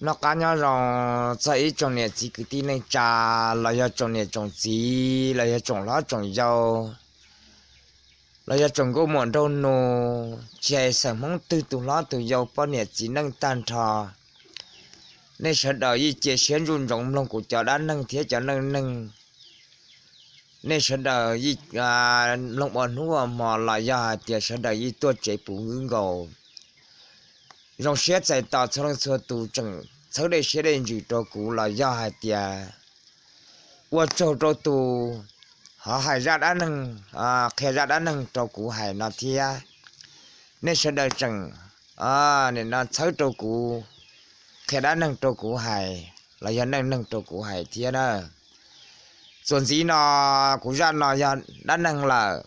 Noj qab nyob zoo txog ib tsoom niam txiv kwv tij neej tsa, los yog tsoom niam tsoom txiv, los yog tsoom hlob tsoom yau, los yog tsoom nkauj muam nraug nus, tsis hais xeem Hmoob twg tus hlob tus yau poj niam txiv neej tag nrho. Nej sawv daws yeej cia siab ntsuj ntsoov mloog kuv cov dab neeg thiab cov neej neeg. Nej sawv daws yeej mloog ua hnub ua hmo los yog hais tias sawv daws yeej tuaj tsev puv nkaus. Zoo siab txais tos txhua leej txhua tus tseem txhawb dej siab dej ntsws rau kuv los yog hais tias ua tsaug rau tus ho hais zaj dab neeg, qhia zaj dab neeg rau kuv hais no thiab. Nej sawv daws tseem nim no txhawb rau kuv, qhia dab neeg rau kuv hais los yog neej neeg rau kuv hais thiab na. Txuas ntxiv no kuv zaj no yog dab neeg lawm,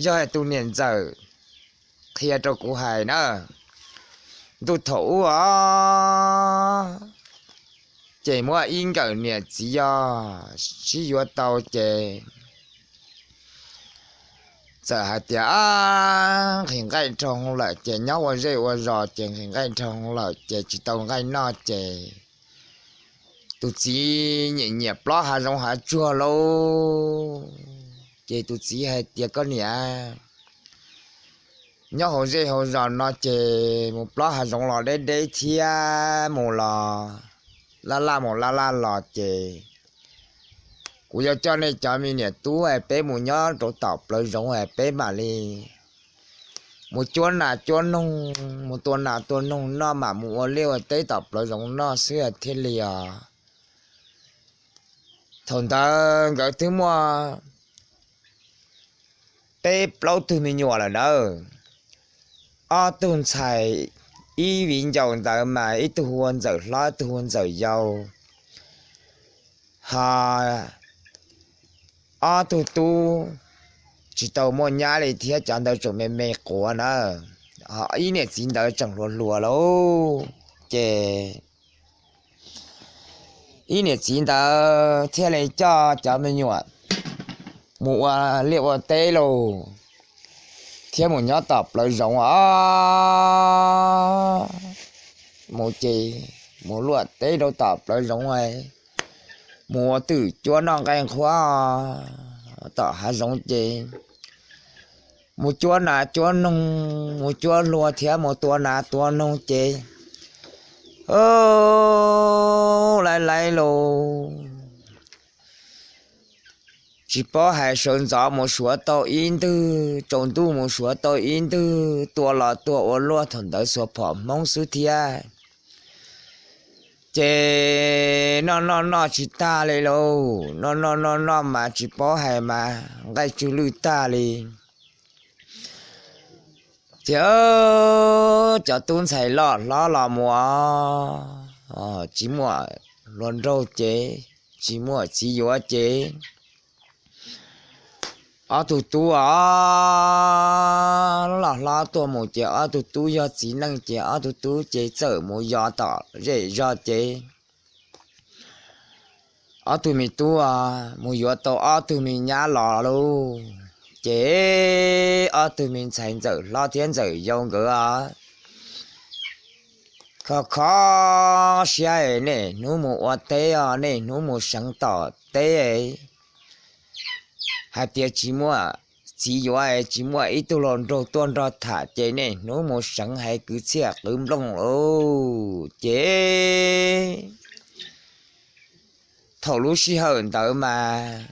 yog tus niam ntxawm qhia rau kuv hais na. Ntuj thaum ub os, ces muaj ib nkawm niam txiv yog sib yuav tau ces txawm hais tias nqhis nqaij dhau lawm ces nyob ua zej ua zos ces nqhis nqaij dhau lawm ces tsis tau nqaij noj ces tus txiv nyiam nyiam plob hav zoov hav tsuag lauj. Ces tus txiv hais tias koj niam, nyob hauv zej hauv zos no ces mus plob hav zoov los deb deb thiab mus los laj laj mus laj laj los ces kuv yuav coj nej cov me niam tub es peb mus nyob rau tom plawv zoov es peb mam li mus cuab nas cuab noog, mus tua nas tua noog noj mam mus ua liaj ua teb tom plawv zoov noj xwb thiaj li os. Thaum ntawd nkawd twb muaj peb plaub tug me nyuam lawm nawb. Ob tug ntxhais, ib viv ncaus ntawd mas ib tug hu ua Ntxawm Hlob, ib tug hu ua Ntxawm Yau. Ho ob tug tub tsis tau muaj nyab li thiab, cov ntawd tseem me me quav na. Ho ib niam txiv ntawd tseem hluas hluas lauj. Ces ib niam txiv ntawd thiaj li coj cov me nyuam mus ua liaj ua teb lauj, thiab mus nyob tom plawv zoov os. Mus ces mus luaj teb rau tom plawv zoov, mus ua twm cuab noj nqaij nqhuab tom hav zoov ces mus cuab nas cuab noog, mus cuab hlua thiab mus tua nas tua noog ces laiv laiv lauj. Tsis paub hais sawv ntxov mus suav tau ib ntwg, tsaus ntuj mus suav tau ib ntwg, tua los tua ua luaj thaum ntawd xuas phom Hmoob xwb thiab. Ces noj noj noj tsis tag li lauj, noj noj noj noj mas tsis paub hais mas nqaij tsw lwj tag li. Ces cov tub ntxhais loj hlob los mus, tsis muaj hluas nraug ces, tsis muaj txiv yuav ces, ob tug tub os, loj hlob tuaj mus ces ob tug tub yog txiv neej ces ob tug tub ces txawm mus yos tom zej zog ces ob tug me tub mus yuav tau ob tug me nyab los lauj. Ces ob tug me ntxhais Ntxawm Hlob thiab Ntxawm Yau nkawd os, kho kho siab, niaj hnub mus ua teb os, niaj hnub mus seev tom teb, hais tias tsis muaj txiv yuav, tsis muaj ib tug hluas nraug tuaj nrog tham ces niaj hnub mus seev hais kwv txhiaj qwv nplooj lauj. Ces thaum lub sij hawm ntawd mas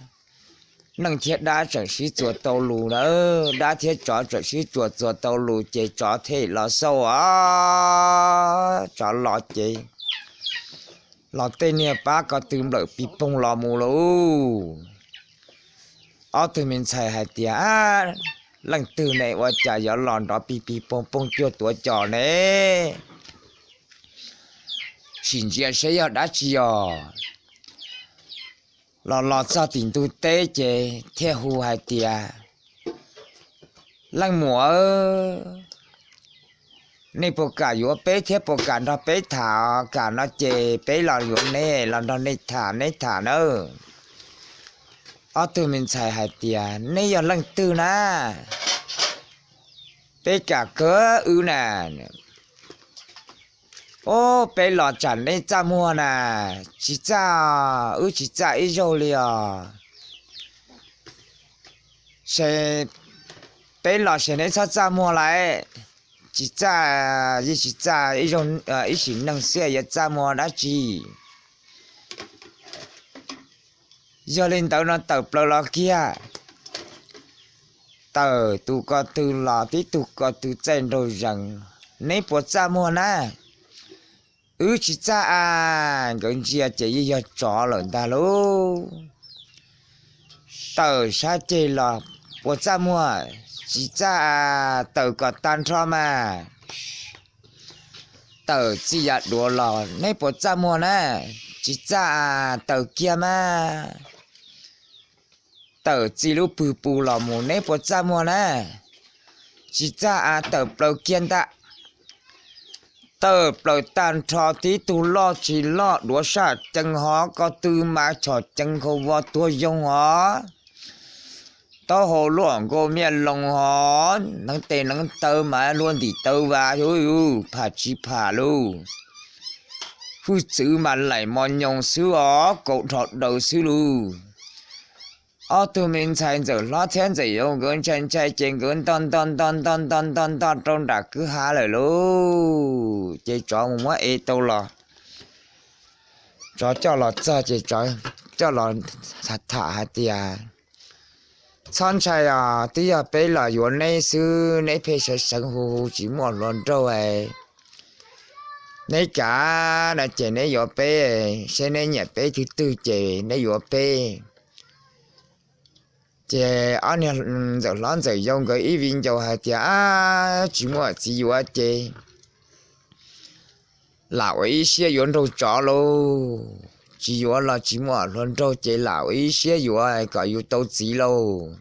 neeg thiab dab tseem sib txuas tau lus nawb, dab thiab tsov tseem sib txuas txuas tau lus ces tsov thiaj los xauj os, tsov los ces los tej niag pab ko tw nplawm pig poog los mus lauj. Ob tug me ntxhais hais tias, leej twg ne ua cas yuav los nrov pig pig poog poog cuag tuav cos ne? Sim ntsia seb yog dab tsi os. Los los txog tim ntug teb ces thiaj hu hais tias, leej muam, nej puas kam yuav peb thiab puas kam nrog peb tham? Kam no ces peb los yuav neb, los nrog nej tham, neb tham nawb. Ob tug me ntxhais hais tias, neb yog leej twg na? Peb kam kawg wb na. Ob peb los tsam neb txaj muag na. Tsis txaj, wb tsis txaj ib zaug li os. Peb los ces neb txhob txaj muag lawm. Tsis txaj, yeej tsis txaj, ib sim neej xwb yuav txaj muag dab tsi. Yog li ntawd no tawm plaws los kiag. Tawm tus ko tw los tib tug ko tw txaij nraug zees. Neb puas txaj muag na? Wb tsis txaj a. Nkawd ntsia ces yeej yog tsov lawm ntag lauj. Tawm sab ceg los puas txaj muag? Tsis txaj a. Tawm kom tag nrho mas. Tawm txij yav duav los neb puas txaj muag na? Tsis txaj a. Tawm kiag mas. Tawm txij lub pwg pus los mus neb puas txaj muag na? Tsis txaj a. Tawm plaws kiag ntag. Tawm plaws tag nrho tib tug loj tsis loj duav saj cees hov ko tw mas chom cees khau vos tuag yoo hov. Taub hau luaj nkaus miaj loos hov, neev tes neev taw mas luaj ntim taw vas, pham tsis pham lauj. Hwj txwv mas laim mos nyoos xwb os, kaum dhos daws xwb lauj. Ob tug me ntxhais ntxawm hlob thiab ntxawm yau nkawd ntshai ntshai ces nkawd nto nto nto nto nto nto nto rau nram kwj ha lawm lauj. Ces tsov mus muab ev tau los, tsov coj los txog ces tsov coj los tham hais tias, txhob ntshai os, twb yog peb los yuav neb xwb, neb pheej sawv seev hu hu tsis muaj hluas nraug. Neb kav no ces neb yuav peb, seb neb nyiam peb twg twg ces neb yuav peb. Ces ob niag ntxawm hlob ntxawm yau nkawd ib viv ncaus hais tias, ab, tsis muaj txiv yuav ces lam ua ib siab yuav nraug tsov lauj. Tsis yuav los tsis muaj hluas nraug ces lam ua ib siab yuav kom yus tau txiv lauj.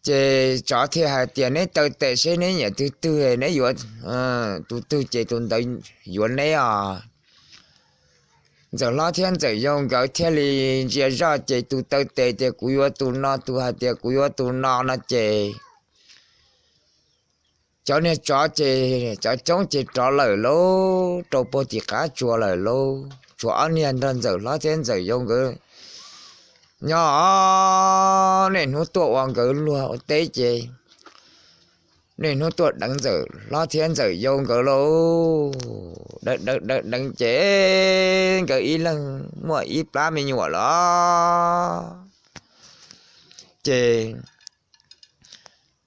Ces tsov thiaj hais tias, neb taw tes seb neb nyiam twg twg, neb yuav tus twg ces tus ntawd yuav neb os. Ntxawm hlob thiab ntxawm yau nkawd thiaj li ntsia zoj ces tus taw tes tias kuv yuav tus no, tus hais tias kuv yuav tus no no ces cov niag tsov ces cov coob ces rov lawm lauj, rau puag tim qab tsuas lawm lauj. Tshuav ob niag nrog ntxawm hlob thiab ntxawm yau nkawd nyob, niaj hnub tuaj ua nkawd luag ua teb ces niaj hnub tuaj deev ntxawm hlob thiab ntxawm yau nkawd lauj. Deev deev deev deev ces nkawd ib leeg muaj ib plab me nyuam los. Ces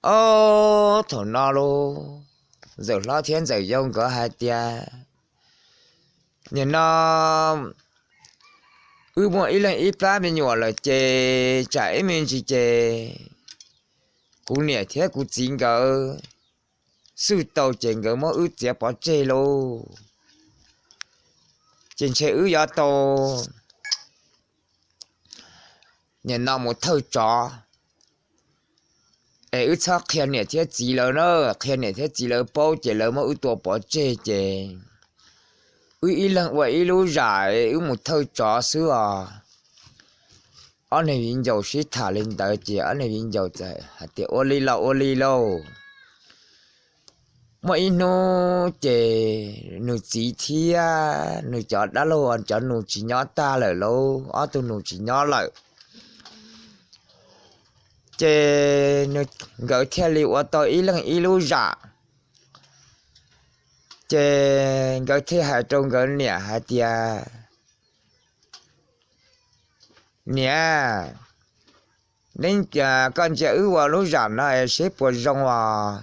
ob thaum no lauj, ntxawm hlob thiab ntxawm yau nkawd hais tias, nim no wb muaj ib leeg ib plab me nyuam lawm ces tsam ib me ntsis ces kuv niam thiab kuv txiv nkawd xwj tau ces nkawd muab wb txiav pov tseg lauj. Ces ntshe wb yuav tau nim no mus thawj tsov, es wb txhob qhia niam thiab txiv lawv na, qhia niam thiab txiv lawv paub ces lawv muab wb tua pov tseg ces wb ib leeg ua ib lub zam, wb mus thawj tsov xwb os. Ob niag viv ncaus sib tham li ntawd ces ob niag viv ncaus hais tias, ua li los ua li lauj. Muaj ib hnub ces nws txiv thiab nws cov dab laug cov nus tsis nyob tag lawm lauj, ob tug nus tsis nyob lawm. Ces nkawd thiaj li ua tau ib leeg ib lub zam. Ces nkawd thiaj hais rau nkawd niam hais tias, niam, neb, koj ntsia wb ua lub zam no seb puas zoo os.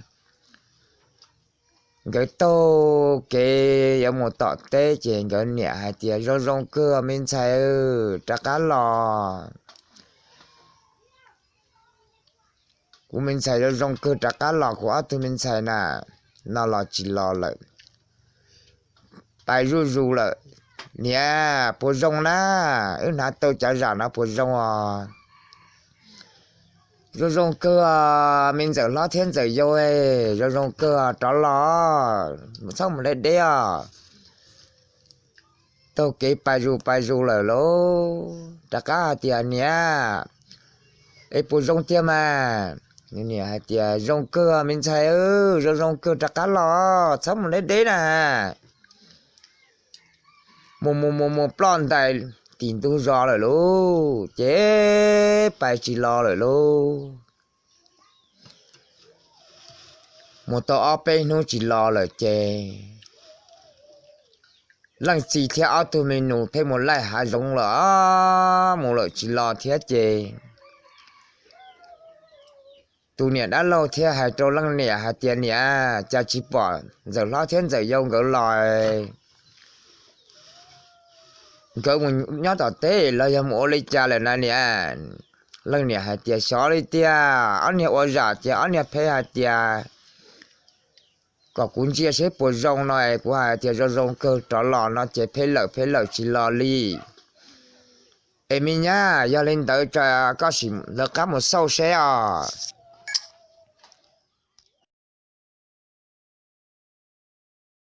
Nkawd taug kev yuav mus tom teb ces nkawd niam hais tias, zoo zoo kawg me ntxhais, rov qab los. Kuv me ntxhais zoo zoo kawg, rov qab los, kuv ob tug me ntxhais na, no los tsis los lawm, pais zuj zus lawm. Niam, puas zoo na? Wb hnav tau cov zam no puas zoo os? Zoo zoo kawg, me ntxawm hlob thiab ntxawm yau, zoo zoo kawg, rov los, txhob mus deb deb os. Taug kev pais zus pais zus lawm lauj, rov qab hais tias, niam, es puas zoo tiag mas? Niam hais tias, Zoo kawg me ntxhais, zoo zoo kawg, rov qab los, txhob mus deb deb na. Mus mus mus mus ploj ntais tim ntug zos lawm lauj, ces pais tsis los lawm lauj. Mus tau ob peb hnub tsis los lawm ces leej txiv thiab ob tug me nus pheej mus laij hav zoov lawm, mus lawm tsis los thiab ces tus niam dab laug thiaj hais rau leej niam hais tias, Niam, cas tsis pom ntxawm hlob thiab ntxawm yau nkawd los? Nkawd mus nyob tom teb los yog mus ua li cas lawm na niam? Leej niam hais tias, Xyov li tiag, ob niag ua zam ces ob niag pheej hais tias kom kuv ntsia seb puas zoo no es kuv hais tias zoo zoo kawg rov los no ces pheej lawm pheej lawm tsis los li. Es me nyab, yog li ntawd koj sim lawv qab mus xauj seb os.